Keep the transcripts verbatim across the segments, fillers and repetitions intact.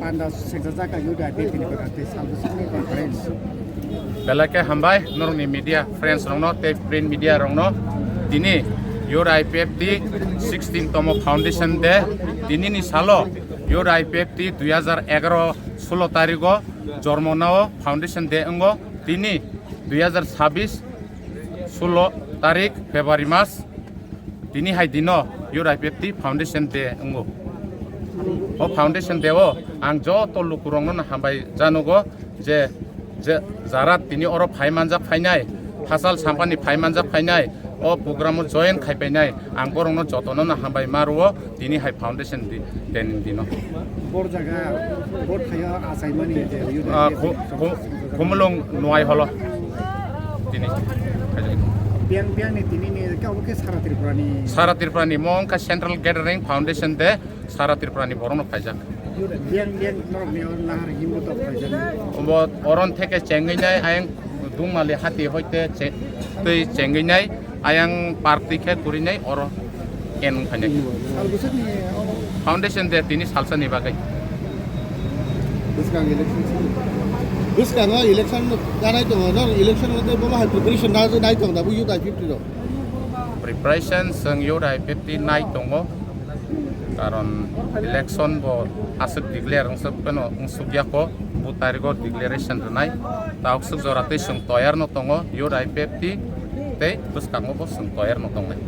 Anda sekjak jaka U D I P F ni bagwi tei salbwsakni conference. Belai khe hambai norokni media friends rokno tei print media rokno. Tini U D I P F T sixteen tomo foundation day. Tinini salo U D I P F T dui hazar egaro sulo tarigo jormo nao foundation day wngo. Tini dui hazar sabis sulo tarik February mas. Tini hai dino U D I P F T foundation day wngo. O foundation day o ang joto lukurokno hambai janugo je, je jara tini oro phai manjak phainai, phasal sampani phai manjak phainai, o program o join khai painai, ang borokno jotono no hambai ma rwo tini hai foundation day ni dino. Bor jaga, bor thaio achaimani je U D I P F T Ah, khu-, khu-, Khumulwng Nuai Holo. Tini. Biyang, biyang ni tini ni khe obo khe Sara Tripura ni. Sara Tripura ni mo wngkha Central Gathering Foundation Day, Sara Tripura ni borok no phaijak. Biyang, biyang norok ni oro nahar himbo tok phaijak. Obo oron theke chengwi nai ayang Dungmali hati hoite che-, tei chengwi nai ayang park twi khe kwrwi nai oro. Ken wng phainai. Sal bwswkni oro. Foundation day tini salsa ni bagwi. Bwskang election sini. Bwskango election janai tongo, no election hote bomo hai preparation na nai tong da bu U D I P F T rok. Preparation chwng U D I P F T nai tongo. Karon election bo aswk declare wngsuk phano wngsuk ya ko, bu tarigo declaration rwnai. Taokswk jora tei chwng toyar no tongo, U D I P F T tei bwskango bo chwng toyar no tongnai.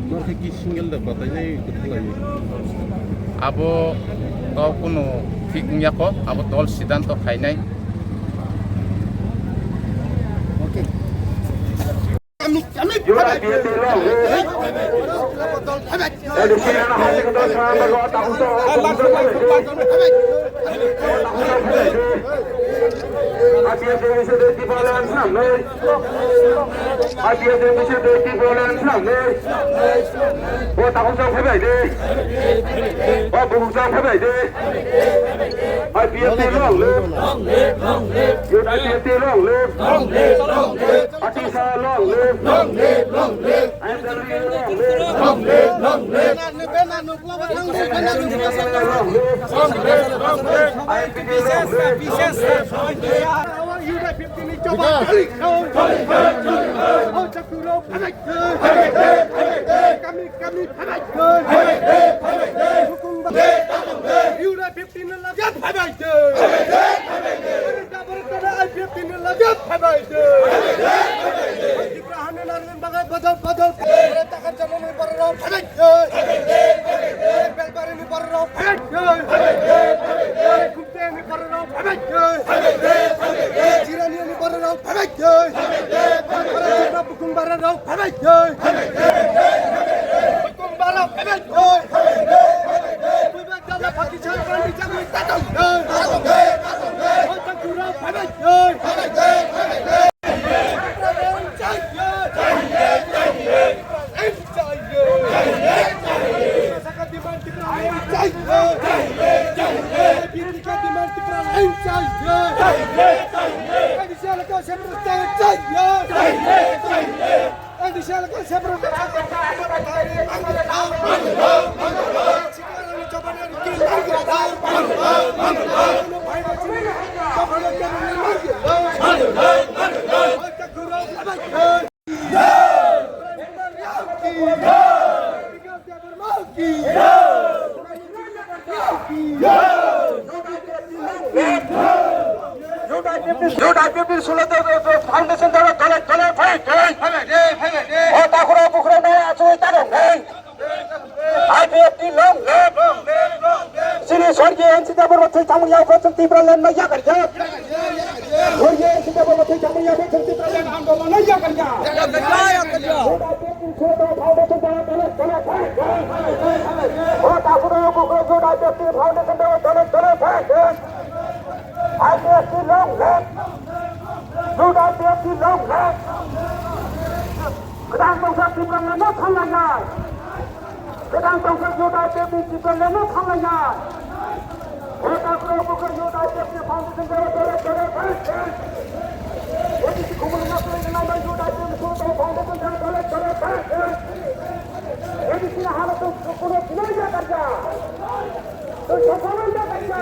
Norkhe ki single da batainai kwthwlai? Abo to kunu thik wngya ko, abo dol siddhanto khainai. Okay. I P F T long live. Long live, long live. Youth I P F T long live. Long live, long live. Atisa long live. Long live, long live. I P F T long live. Long live, long live. Long live, long live. I P F T long live. Youth I P F T ni jawab. Kami, kami, phabaidi. Hukum ba-, U D I P F T ni lage phabaidi. Borok da borok da I P F T ni lage phabaidi. Tipra hani narwin bagai badal badal. Takar jalani borok phabaidi. Belbari ni borok phabaidi. Khumte ni borok phabaidi. Jirani ni borok phabaidi. Bukhung bara rok phabaidi. Bukhung bara phabaidi. Buibak jala phaki chal pani chakri tatam. Hoi takurok phabaidi. Saka demand Tipra line chai. Demand Tipra line chai. Additional ka separate chai. Additional ka separate. Youth I P F T sulo foundation dole dole dole phabaidi. O takhura bukhura nai achugwi ta rok nai. I P F T long live. Chini sorgi N C Debbarma thwi thangmani yago chwng Tipraland no yakarjak. Sorgi N C Debbarma thwi thangmani yago chwng Tipraland andolon no yakarjak. Youth I P F T sulo foundation dole dole dole phabaidi. O takhura bukhura Youth I P F T foundation dole dole dole phabaidi. I P F T long live. Youth I P F T long live. Kwtal tongsa Tipraland no thanglaiya. Kwtal tongsa Youth I P F T Tipraland no thanglaiya. Hota kro bukur Youth I P F T foundation dole dole dole dole. A D C khumulwng no twi nai Youth I P F T foundation dole dole dole dole. A D C ni halat to kono kinai ya karja. To sokolai ya karja.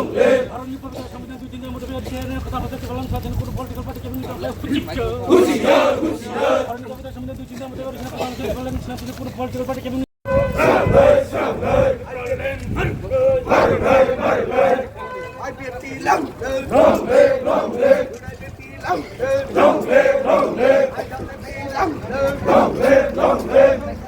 Long live! Bharatni Pabitra Sambidhan dui tin motabik T N F kota kota Tipraland sashan kuno political party kebini tong khlai huchik cho. Huchik cho, huchik cho. Bharatni Pabitra Sambidhan dui tin motabik Tipraland sashan kuno political party kebini. Long live, long live! Long live, long live! Long live, long live! Long live, long live!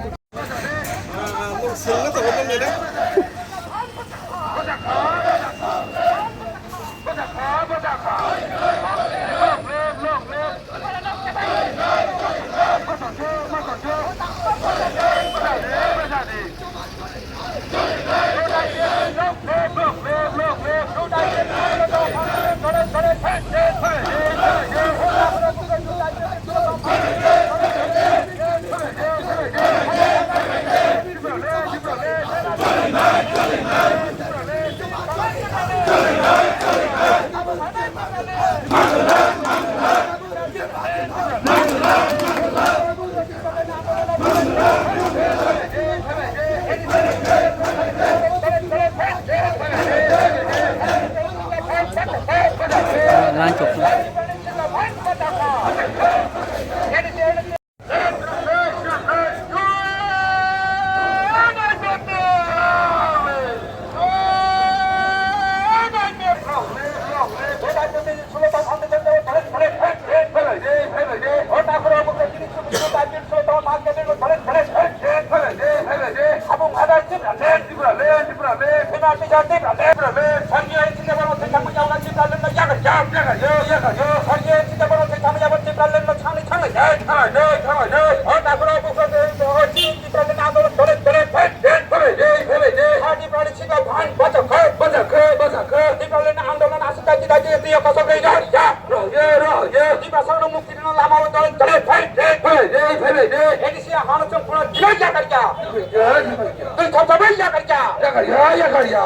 Kosok dei dor ya. Rohye, rohye. Dimasarokno mukti rwna lama o dol dole phai de. Phai de, phai de. A D C hano chwng phano dinai ya karya. Ya, ya, ya. Twi thopsa bai ya karya. Ya karya, ya karya.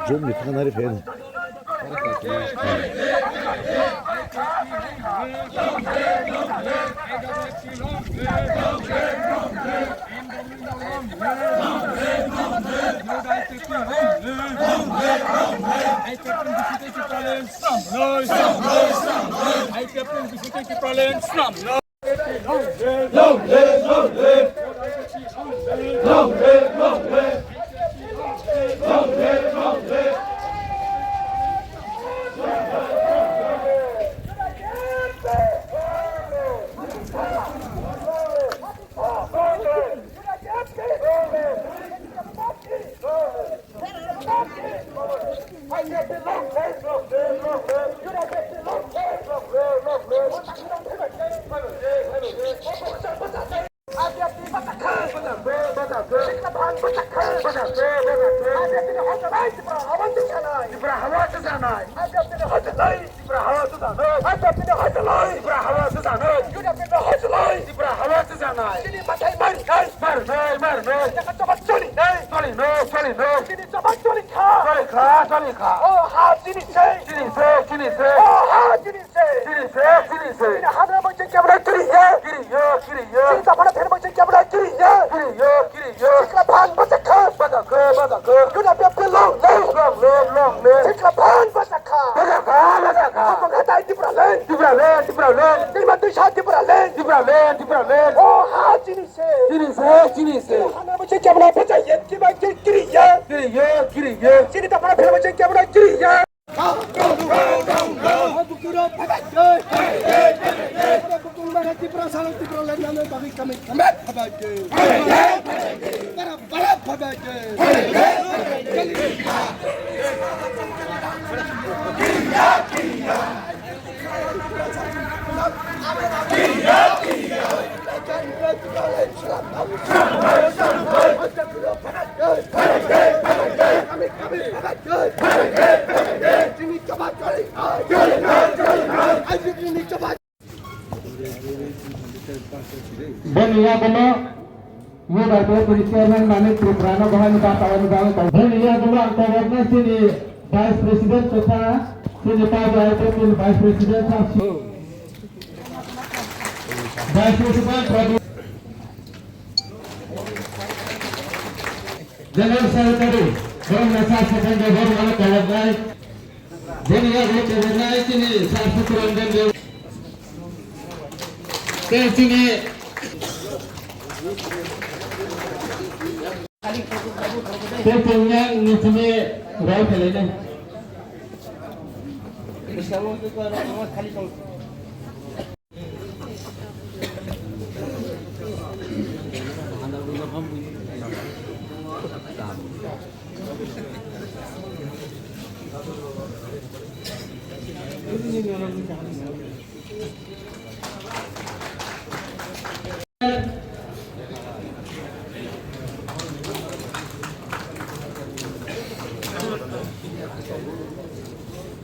Jumni thangnari phaino. Long live, long live. Long live, long live. Long live, long live. Tripura hawa se janai. Tripura hawa se janai. Tripura hawa se janai. Tripura hawa se janai. Tripura hawa se janai. Tripura hawa se janai. Tripura hawa se janai. Chini mathai mari nai. Mari nai, mari nai. Chaka chaka choli nai. Choli nai, choli nai. Chini chaka choli kha. Choli kha, choli kha. O ha chini se. Chini se, chini se. O ha chini se. Chini se, chini se. Chini hadra boi cheng kebra kiri ye. Kiri ye, kiri ye. Chini tapana pher boi cheng kebra kiri ye. Kiri ye, kiri ye. Sikla phan bachakha. Bachakha, bachakha. Yuna pep ke long live. Long live, long live. Sikla phan bachakha. Bachakha, bachakha. Hamang hatai Tipraland. Tipraland, Tipraland. Dima disa Tipraland. Tipraland, Tipraland. O ha chini se. Chini se, chini se. Hana bachai kebra bachai ye kiba kiri ye. Kiri ye, kiri ye. Chini tapana pher bachai kebra kiri ye. Boni yagulo Youth Advisory Chairman Manik Tripura no bahai ni bata wani bagwi tong. Boni yagulo ang tongwk na chini Vice President totha chini Paja I P F ni Vice President sa. Vice President Pradyot. General Secretary, borok masa second borok ano tolok nai. Bini yago tolok nai chini sar sukuran dan de. Tei chini. Tei chini yang ni chini roi khalai nai.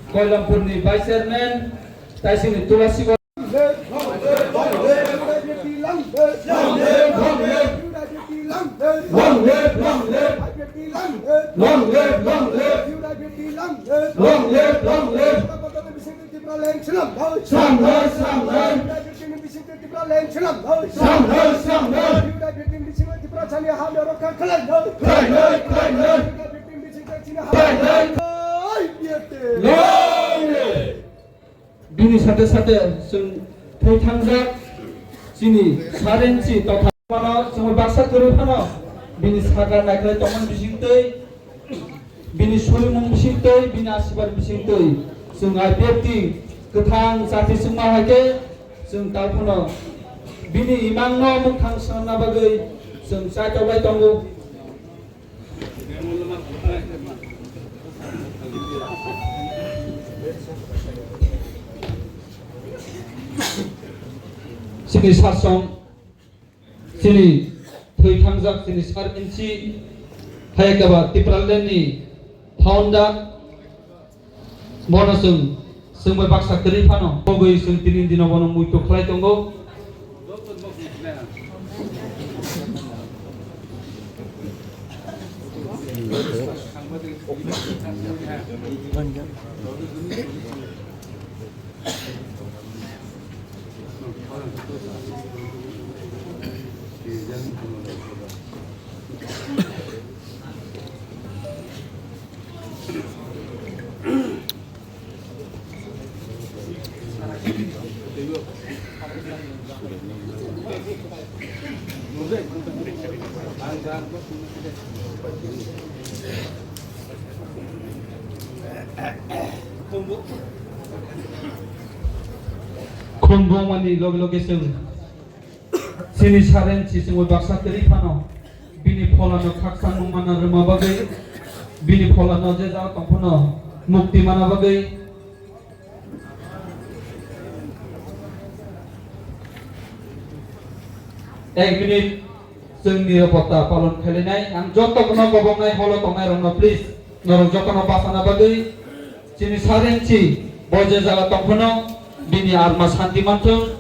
Koilampurni Vice Chairman, Taisingni Tulasi. Long live, long live. Long live, long live. Long live, long live. Long live, long live. Land swnamnai. Swnamnai, swnamnai. United Kingdom bisingo Tripura land swnamnai. Swnamnai, swnamnai. United Kingdom bisingo Tiprasani ha rokha khlainai. Khlainai, khlainai. United Kingdom bisingo China ha khlainai. Ai, biate. Long live. Bini sate sate chwng thwi thangjak chini sarenchi totha phano chwngno baksa kwrwi phano bini sakha naikhlai tongmani bisingtwi, bini surimung bisingtwi, bini asirwad bisingtwi chwng I P F T kwthang chati chwngma hai khe chwng tal phano bini imangno mwkhang swnamna bagwi chwng chaitok lai tongo. Chini sasong, chini thwi thangjak, chini sar inchi, Hayakaba Tipraland ni founder, Bono chwng, chwng bai baksa kwrwi phano, pogwi chwng tini dino bono muitu khlai tongo. Khum bongmani loge loge chwng chini saren si chwngwi baksa kwrwi phano bini pholano khakchangmung manna rwma bagwi, bini pholano je jaga tong phano mukti manna bagwi, ek minute chwng nirapotta palon khlainai. Ang joto no gobongnai holo tongnai rokno please norok jotono bachana bagwi chini saren si bo je jaga tong phano bini atma santi manthung.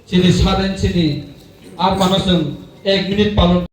Chini saren chini atmano chwng ek minute palon